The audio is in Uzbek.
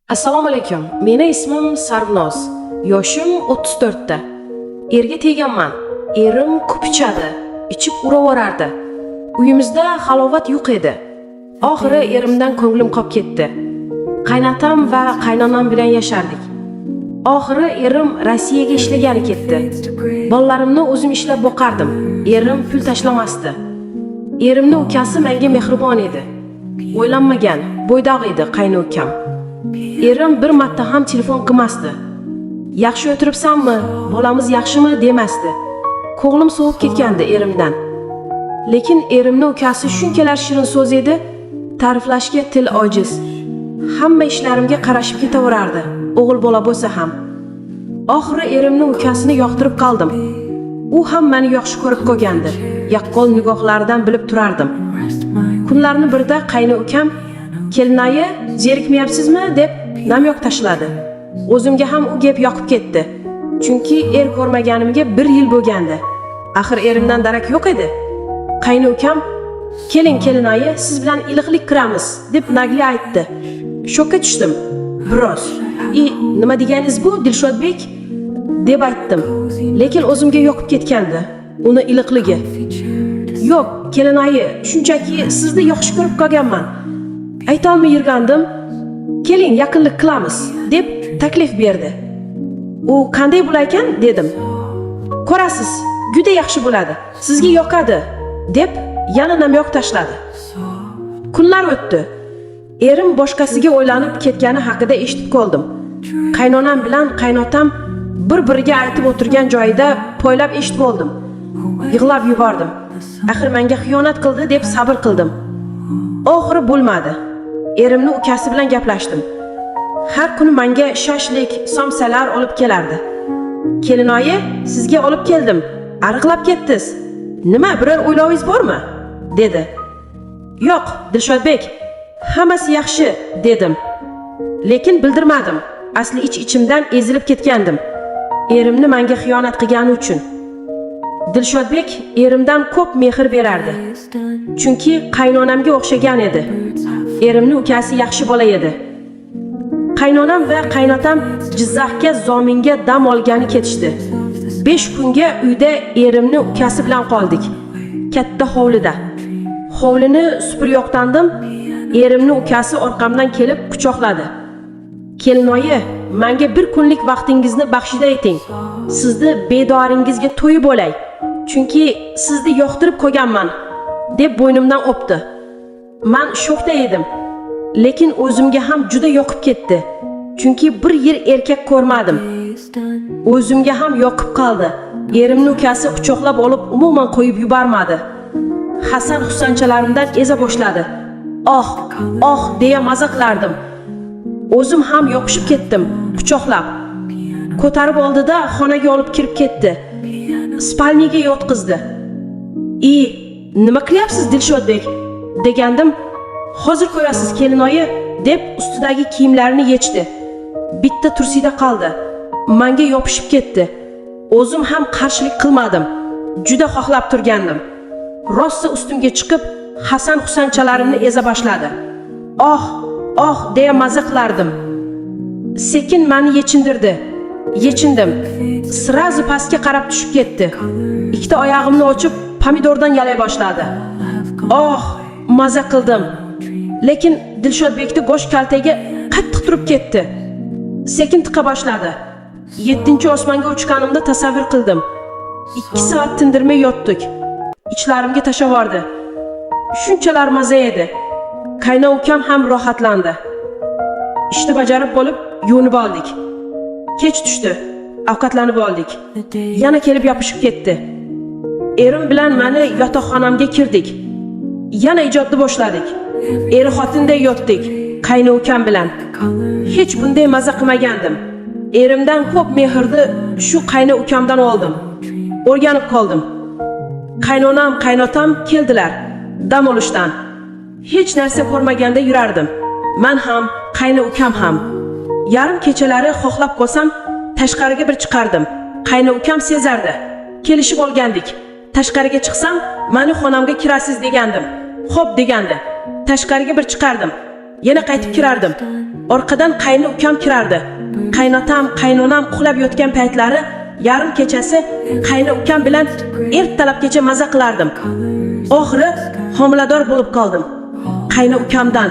Assalomu alaykum. Meni ismim Sarvnoz. Yoshim 34 ta. Erga teganman. Erim ko'p ichadi, ichib uraverardi. Uyimizda halovat yo'q edi. Oxiri erimdan ko'nglim qolib ketdi. Qaynatam va qaynonam bilan yashardik. Oxiri erim Rossiyaga ishlagani ketdi. Bolalarimni o'zim ishlab boqardim. Erim pul tashlamasdi. Erimni ukasi menga mehribon edi. O'ylanmagan, bo'ydoq edi qayni ukam. Erim bir marta ham telefon qilmasdi. Yaxshi o'tiribsanmi, bolamiz yaxshimi demasdi. Ko'nglim sovib ketgandi erimdan. Lekin erimni ukasi shunchalar shirin so'z edi, ta'riflashga til ojiz. Hamma ishlarimga qarashib ketaverardi, o'g'il bola bo'lsa ham. Oxiri erimni ukasini yoqtirib qoldim. U ham meni yaxshi ko'rib qolgandi. Yaqqol nigohlaridan bilib turardim. Kunlarni birida qayni ukam "Kelinoyi, zerikmayapsizmi?" deb namyoq tashladi. O'zimga ham u gap yoqib ketdi. Chunki er ko'rmaganimga bir yil bo'lgandi. Axir erimdan darak yo'q edi. Qayni ukam "Keling, kelinoyi, siz bilan iliqlik qilamiz" deb nagli aytdi. Shokka tushdim biroz. "I, nima deganingiz bu, Dilshodbek?" deb aytdim. Lekin o'zimga yoqib ketgandi uni iliqligi. "Yo'q, kelinoyi, shunchaki sizni yaxshi ko'rib qolganman. Aytolmay yurgandim. Keling, yaqinlik qilamiz" deb taklif berdi. "U qanday bo'larkan?" dedim. "Ko'rasiz, juda yaxshi bo'ladi. Sizga yoqadi" deb yana namyoq tashladi. Kunlar o'tdi. Erim boshqasiga o'ylanib ketgani haqida eshitib qoldim. Qaynonam bilan qaynotam bir-biriga aytib o'tirgan joyida poylab eshitib oldim. Yig'lab yubordim. Axir menga xiyonat qildi deb sabr qildim. Oxiri bo'lmadi. Erimni ukasi bilan gaplashdim. Har kuni menga shashlik, somsalar olib kelardi. "Kelinoyi, sizga olib keldim. Ariqlab ketdingiz. Nima, biror o'ylovingiz bormi?" dedi. "Yo'q, Dilshodbek, hammasi yaxshi" dedim. Lekin bildirmadim. Asli ich-ichimdan ezilib ketgandim. Erimni menga xiyonat qilgani uchun. Dilshodbek erimdan ko'p mehr berardi. Chunki qaynonamga o'xshagan edi. Erimni ukasi yaxshi bola edi. Qaynonam va qaynotam Jizzaxga zominga dam olgani ketishdi. 5 kunga uyda erimni ukasi bilan qoldik. Katta hovlida. Hovlini supuryoqdandim. Erimni ukasi orqamdan kelib quchoqladi. "Kelinoyi, menga bir kunlik vaqtingizni baxshida eting. Sizni bedoringizga to'yib olay. Chunki sizni yoqtirib qo'yganman" deb bo'ynimdan o'pdi. Man shokda edim. Lekin o'zimga ham juda yoqib ketdi. Chunki bir yil erkak ko'rmadim. O'zimga ham yoqib qoldi. Erimni ukasi quchoqlab olib umuman qo'yib yubormadi. Hasan husanchalarimdan eza boshladi. Oh, oh deya maza qilardim. O'zim ham yoqishib ketdim, quchoqlab. Ko'tarib oldida xonaga olib kirib ketdi. Спальня ga yotqizdi. "I, nima qilyapsiz, Dilshodbek?" degandim. "Hozir ko'rasiz, kelinoyi" deb ustidagi kiyimlarini yechdi. Bitta tursida qoldi. Menga yopishib ketdi. O'zim ham qarshilik qilmadim. Juda xohlab turgandim. Rosa ustimga chiqib, Hasan husanchalarimni eza boshladi. Oh, oh deya maza qilardim. Sekin meni yechindirdi. Yechindim. Сразу pastga qarab tushib ketdi. Ikkita oyog'imni ochib, pomidordan yalay boshladi. Oh, maza qildim. Lekin Dilshodbekni go'sht kaltaga qattiq turib ketdi. Sekin tiqa boshladi. 7-osmonga uchganimda tasavvur qildim. 2 soat tindirmay yotdik. Ichlarimga tashavordi. Shunchalar maza edi. Qayna ukam ham rohatlandi. Ishni bajarib bo'lib, yuvinib oldik. Kech tushdi. Ovqatlanib oldik. Yana kelib yopishib ketdi. Erim bilan mani yotoqxonamga kirdik. Yana ijodni boshladik. Eri xotinday yotdik, qayna ukam bilan. Hech bunday maza qilmagandim. Erimdan ko'p mehrni shu qayna ukamdan oldim. O'rganib qoldim. Qaynonam, qaynotam keldilar dam olishdan. Hech narsa ko'rmaganda yurardim. Man ham, qayna ukam ham. Yarim kechalari xohlab qolsam, tashqariga bir chiqardim. Qayna ukam sezardi. Kelishib olgandik. Tashqariga chiqsam, mani xonamga kirasiz degandim. "Xo'p" degandi. Tashqariga bir chiqardim. Yana qaytib kirardim. Orqadan qayni ukam kirardi. Qaynotam, qaynonam uxlab yotgan paytlari yarim kechasi qayni ukam bilan ertalabgacha maza qilardim. Oxiri homilador bo'lib qoldim. Qayni ukamdan.